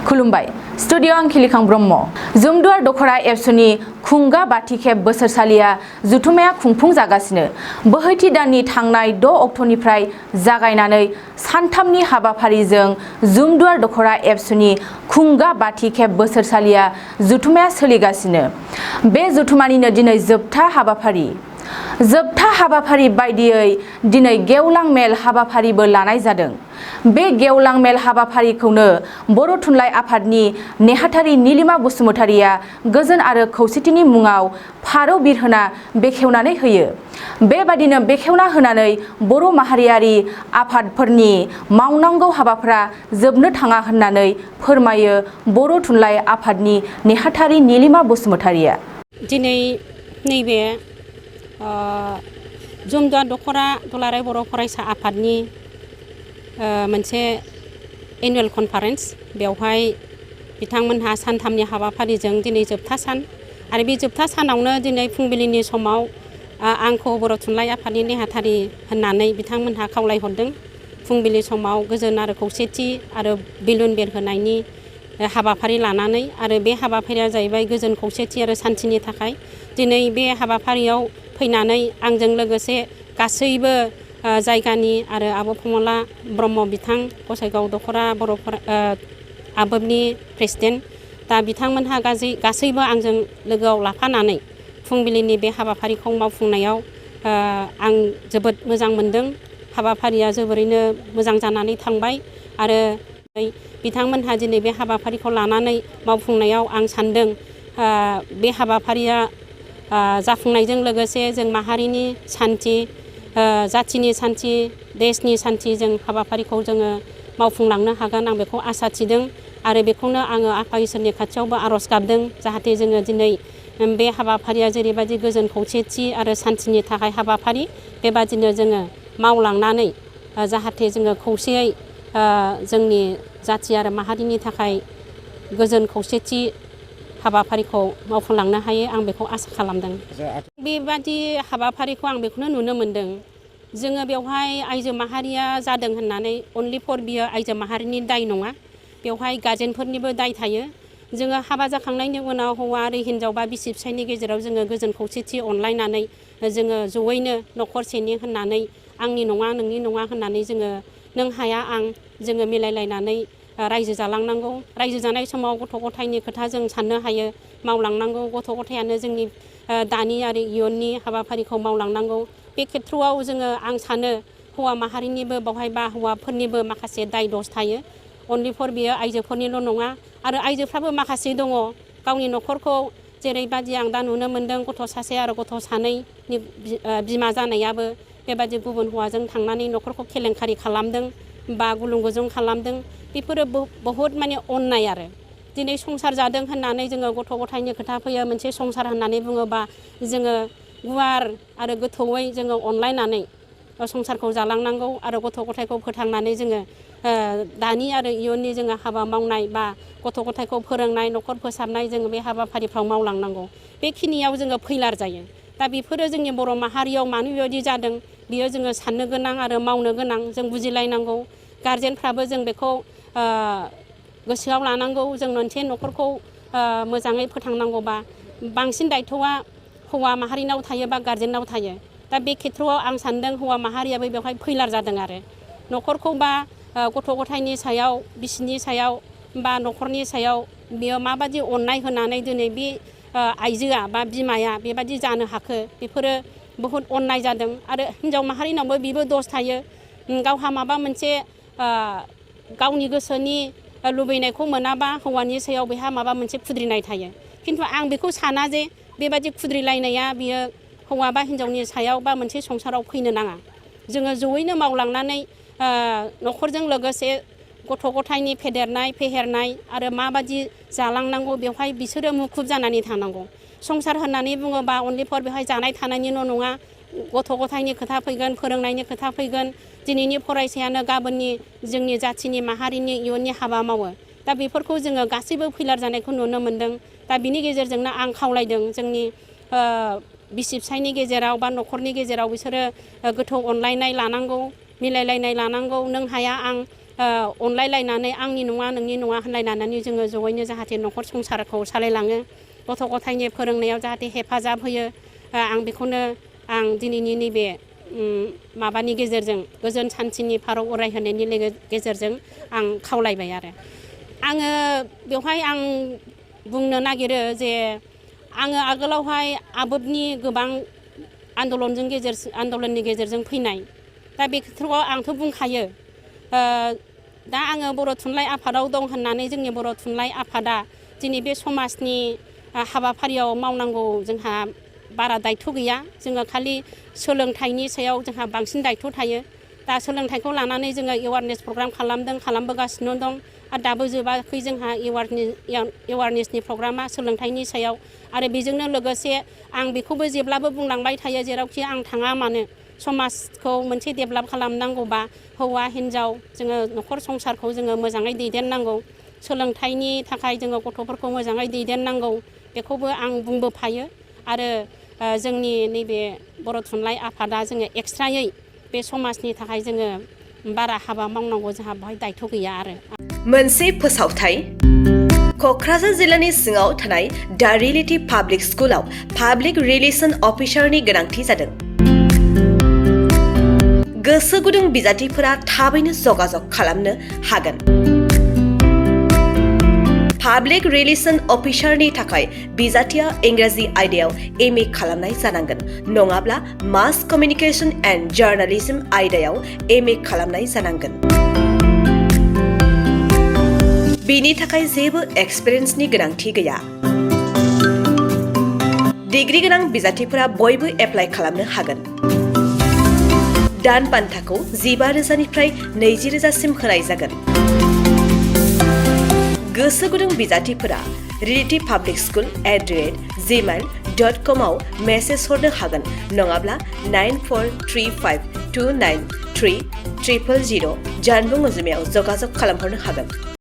खुलुमबाय स्टुडिअ आं खिलिखां ब्रह्म जुमदुवार दखर एबसुनि खुंगा बाथिखेब बोसोरसालिया जुथुमाया खुंफुं जागासिनो बोहैथि दाननि थांनाय 6 अक्ट'निफ्राय जागायनानै सानथामनि हाबाफारिजों जुमदुवार दखर एबसुनि खुंगा बाथिखेब बोसोरसालिया जुथुमाया सोलिगासिनो बे जुथुमानिनो दिनै जोबथा हाबाफारि बायदियै दिनै गेवलां मेल हाबाफारिबो लानाय जादों बे गेवलां मेल हाबाफारिखौनो बर' थुनलाइ आफादनि नेहाथारि नीलिमा बसुमतारिया गोजोन आरो खौसेथिनि मुङाव फारौ बिरहोना बेखेवनानै होयो बेबादिनो बेखेवना होनानै बर' माहारियारि आफादफोरनि मावनांगौ हाबाफोरा जोबनो थाङा होननानै फोरमायो बर' थुनलाइ आफादनि नेहाथारि नीलिमा बसुमतारिया दिनै नैबे जुमदुवार दखरा दुलाराय बर' फरायसा आफादनि मोनसे एनुवेल कनफारेन्स बेवहाय बिथांमोनहा सानथामनि हाबाफारिजों दिनै जोबथा सान आरो बे जोबथा सानावनो दिनै फुंबिलिनि समाव आंखौ बर' थुनलाइ आफादनि नेहाथारि होननानै बिथांमोनहा खावलायहरदों फुंबिलि समाव गोजोन आरो खौसेथि आरो बेलुन बेरहोनायनि हाबाफारि लानानै आरो बे हाबाफारिया जाहैबाय गोजोन खौसेथि आरो सान्थिनि थाखाय दिनै बे हाबाफारियाव फैनानै आंजों लोगोसे गासैबो जायगानि आरो आब' फमला ब्रह्म बिथां गसाइगाव दखरा बर' आबोबनि प्रेसिडेन्ट दा बिथांमोनहा गासैबो आंजों लोगोआव लाफानानै फुंबिलिनि बे हाबाफारिखौ मावफुंनायाव आं जोबोद मोजां मोनदों हाबाफारिया जोबोरैनो मोजां जानानै थांबाय आरो बिथांमोनहा दिनै बे हाबाफारिखौ लानानै मावफुंनायाव आं सान्दों बे हाबाफारिया जाफुंनायजों लोगोसे जों माहारिनि सान्थि जाथिनि सान्थि देशनि सान्थि जों हाबाफारिखौ जोङो मावफुंलांनो हागोन आं बेखौ आसा थिदों आरो बेखौनो आङो आफा इसोरनि खाथियावबो आर'ज गाबदों जाहाथे जोङो दिनै बे हाबाफारिया जेरैबायदि गोजोन खौसेथि आरो सान्थिनि थाखाय हाबाफारि बेबादिनो जोङो मावलांनानै जाहाथे जोङो खौसेयै जोंनि जाथि आरो माहारिनि थाखाय गोजोन खौसेथि हाबाफारिखौ मावफुंलांनो हायो आं बेखौ आसा खालामदों बेबादि हाबाफारिखौ आं बेखौनो नुनो मोनदों जोङो बेवहाय आइजो माहारिया जादों होननानै अनलि फर बियो आइजो माहारिनि दाय नङा बेवहाय गार्जेनफोरनिबो दाय थायो जोङो हाबा जाखांनायनि उनाव हौवा आरो हिन्जाव बा बिसि फिसायनि गेजेराव जोङो गोजोन खौसेथि अनलायनानै जोङो जयैनो न'खरसेनि होननानै आंनि नङा नोंनि नङा होननानै जोङो नों हाया आं जोङो मिलायलायनानै रायजो जालांनांगौ रायजो जानाय समाव गथ' गथायनि खोथा जों साननो हायो मावलांनांगौ गथ' गथायानो जोंनि दानि आरो इयुननि हाबाफारिखौ मावलांनांगौ बे खेथ्रआव जोङो आं सानो हौवा माहारिनिबो बेवहाय बा हौवाफोरनिबो माखासे दाय दस थायो अनलि फर बियो आइजोफोरनिल' नङा आरो आइजोफ्राबो माखासे दङ गावनि न'खरखौ जेरैबादि आं दा नुनो मोन्दों गथ' सासे आरो गथ' सानैनि बिमा जानायाबो बेबादि गुबुन हौवाजों थांनानै न'खरखौ केलेंकारि खालामदों बा गुलुं गुजुं खालामदों बेफोरो बहुद माने अन्याय आरो दिनै संसार जादों होननानै जोङो गथ' गथायनि खोथा फैयो मोनसे संसार होननानै बुङोबा जोङो गुवार आरो गोथौयै जोङो अनलायनानै संसारखौ जालांनांगौ आरो गथ' गथायखौ फोथांनानै जोङो दानि आरो इयुननि जोङो हाबा मावनाय बा गथ' गथायखौ फोरोंनाय न'खर फोसाबनाय जोङो बे हाबाफारिफ्राव मावलांनांगौ बेखिनियाव जोङो फैलार जायो दा बेफोरो जोंनि बर' माहारियाव मानो बेबायदि जादों बियो जोङो साननो गोनां आरो मावनो गोनां जों बुजिलायनांगौ गार्जेनफ्राबो जों बेखौ गोसोआव लानांगौ जों मोनसे न'खरखौ मोजाङै फोथांनांगौबा बांसिन दायथ'आ हौवा माहारिनाव थायो बा गार्जेनाव थायो दा बे खेथ्रआव आं सान्दों हौवा माहारियाबो बेवहाय फैलार जादों आरो न'खरखौ बा गथ' गथायनि सायाव बिसिनि सायाव बा न'खरनि सायाव बियो माबादि अननाय होनानै दिनै बे आइजोआ बा बिमाया बेबादि जानो हाखो बेफोरो बहुद अन्याय जादों आरो हिन्जाव माहारिनावबो बेबो दस थायो गावहा माबा मोनसे गावनि गोसोनि लुबैनायखौ मोनाबा हौवानि सायाव बेहा माबा मोनसे खुद्रिनाय थायो खिन्थु आं बेखौ साना जे बेबादि खुद्रिलायनाया बियो हौवा बा हिन्जावनि सायाव बा मोनसे संसाराव फैनो नाङा जोङो जयैनो मावलांनानै न'खरजों लोगोसे गथ' गथायनि फेदेरनाय फेहेरनाय आरो माबादि जालांनांगौ बेवहाय बिसोरो मुखुब जानानै थानांगौ संसार होननानै बुङोबा अनलि फर बेवहाय जानाय थानायनिल' नङा गथ' गथायनि खोथा फैगोन फोरोंनायनि खोथा फैगोन दिनैनि फरायसायानो गाबोननि जोंनि जाथिनि माहारिनि इयुननि हाबा मावो दा बेफोरखौ जोङो गासैबो फैलार जानायखौ नुनो मोन्दों दा बिनि गेजेरजोंनो आं खावलायदों जोंनि बिसि फिसायनि गेजेराव बा न'खरनि गेजेराव बिसोरो गोथौ अनलायनाय लानांगौ मिलायलायनाय लानांगौ नों हाया आं अनलायलायनानै आंनि नङा नोंनि नङा होनलायनानै जोङो जयैनो जाहाथे न'खर संसारखौ सालायलाङो गथ' गथायनि फोरोंनायाव जाहाथे हेफाजाब होयो आं बेखौनो आं दिनैनि नैबे माबानि गेजेरजों गोजोन सान्थिनि भारत अरायहोनायनि गेजेरजों आं खावलायबाय आरो आङो बेवहाय आं बुंनो नागिरो जे आङो आगोलावहाय आबोबनि गोबां आन्दलननि गेजेरजों फैनाय दा बे खेथ्रआव आंथ' बुंखायो दा आङो बर' थुनलाइ आफादाव दं होननानै जोंनि बर' थुनलाइ आफादा दिनै बे समाजनि हाबाफारियाव मावनांगौ जोंहा बारा दायथ' गैया जोङो खालि सोलोंथाइनि सायाव जोंहा बांसिन दायथ' थायो दा सोलोंथाइखौ लानानै जोङो एवारनेस प्रग्राम खालामबोगासिनो दं आरो दाबो जोबाखै जोंहा एवारनेसनि प्रग्रामा सोलोंथाइनि सायाव आरो बेजोंनो लोगोसे आं बेखौबो जेब्लाबो बुंलांबाय थायो जेरावखि आं थाङा मानो समाजखौ मोनसे डेभेलप खालामनांगौबा हौवा हिन्जाव जोङो न'खर संसारखौ जोङो मोजाङै दैदेननांगौ सोलोंथाइनि थाखाय जोङो गथ'फोरखौ मोजाङै दैदेननांगौ बेखौबो आं बुंबोफायो आरो जोंनि नैबे बर' थुनलाइ आफादा जोङो एक्सट्रायै बे समाजनि थाखाय जोङो बारा हाबा मावनांगौ जोंहा बेवहाय दायथ' गैया आरो मोनसे फोसावथाय क'क्राझार जिल्लानि सिङाव थानाय दा रियेलिटी पाब्लिक स्कुलाव पाब्लिक रिलेशन अफिसारनि गोनांथि जादों गोसो गुदुं बिजाथिफोरा थाबैनो जगाजग खालामनो हागोन पाब्लिक रिलेशन अफिसारनि थाखाय बिजाथिया इंराजि आयदायाव MA खालामनाय जानांगोन नङाब्ला मास कमिउनिकेशन एन्ड जार्नालिज्म आयदायाव MA खालामनाय जानांगोन बिनि थाखाय जेबो एक्सपिरियेन्सनि गोनांथि गैया डिग्री गोनां बिजाथिफोरा बयबो एप्लाइ खालामनो हागोन दान बान्थाखौ 15,000निफ्राय 20,000सिम होनाय जागोन गोसो गुदुं बिजाथिफोरा reality.publicschool@gmail.com आव मेसेज हरनो हागोन नङाब्ला 9435293000 जानबुं अनजिमायाव जगाजग खालामहरनो हागोन